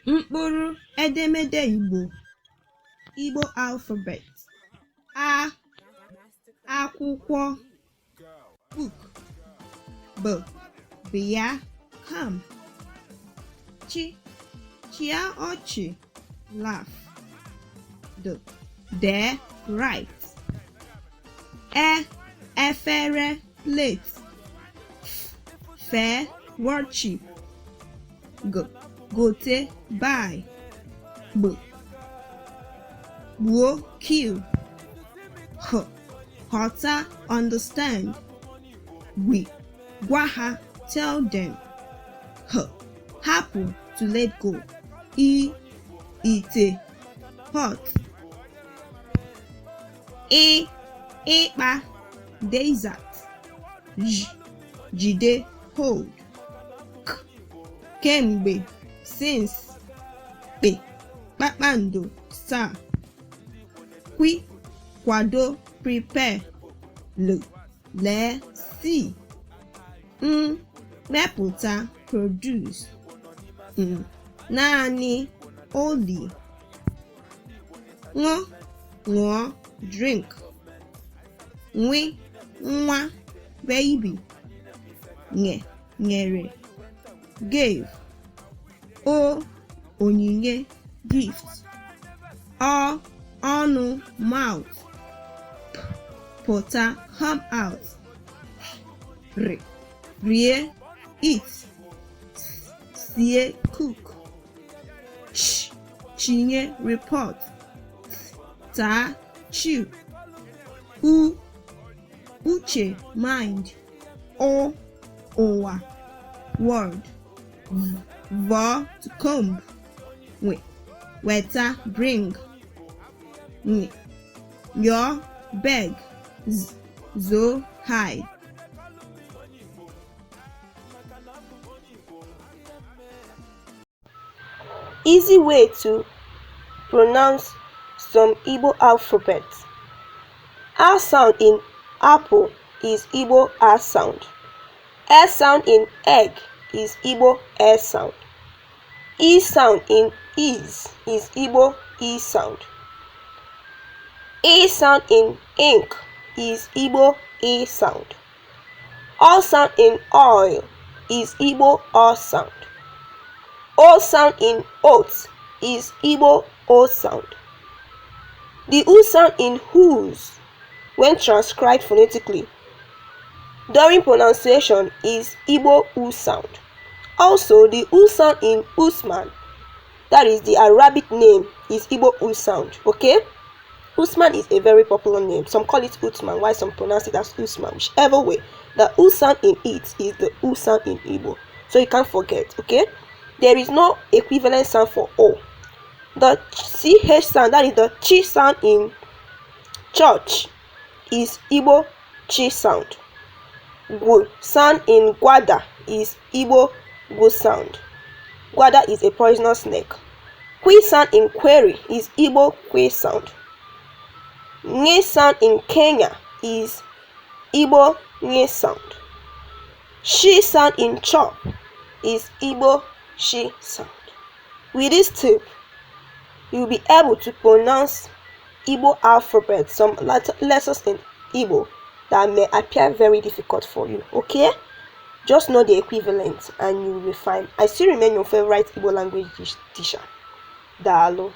Mkpụrụ edemede Igbo, Igbo alphabet: A, akwụkwọ, book; B, bịa, come; Ch, chịa ọchị, laugh; D, dee, write; E, efere, plate; F, fee, worship; G, gote, buy; Gb, gbuo, kill; H, ghọta, understand; W, gwa ha, tell them; H, hapụ, to let go; I, ite, pot; Ị, ịkpa, desert; J, jide, hold; K, kemgbe, since; Kp, kpakpando, star; Kw, kwado, prepare; L, lee, see; N, mepụta, produce; N, naanị, only; Ṅ, ṅụọ, drink; Nw, nwa, baby; Ny, nyere, gave; O, onyinye, gift; Ọ, ọnụ, mouth; P, pụta, come out; R, rie, eat; S, sie, cook; Ch, chinye, report; T, taa, chew; U, uche, mind; Ụ, ụwa, world; V, vọọ, to comb; W, weta, bring; Ny, yọọ, beg; Z, zoo, hide. Easy way to pronounce some Igbo alphabet. A sound in apple is Igbo A sound. E sound in egg is Igbo E sound. E sound in is Igbo E sound. I sound in ink is Igbo I sound. O sound in oil is Igbo O sound. O sound in oat is Igbo O sound. The U sound in whose, when transcribed phonetically during pronunciation, is Igbo U sound. Also, the U sound in Usman, that is the Arabic name, is Igbo U sound. Okay? Usman is a very popular name. Some call it Uthman, while some pronounce it as Usman. Whichever way, the U sound in it is the U sound in Igbo. So you can't forget, okay? There is no equivalent sound for O. The CH sound, that is the Chi sound in church, is Igbo Chi sound. Gu sound in Gwada is Igbo Gu sound. Gwada is a poisonous snake. Kwi sound in query is Igbo Kwi sound. Nye sound in Kenya is Igbo Nye sound. Shi sound in chop is Igbo Shi sound. With this tip, you will be able to pronounce Igbo alphabet, some letters in Igbo that may appear very difficult for you. Okay? Just know the equivalent and you will be fine. I still remain your favorite Igbo language teacher. Daalụ.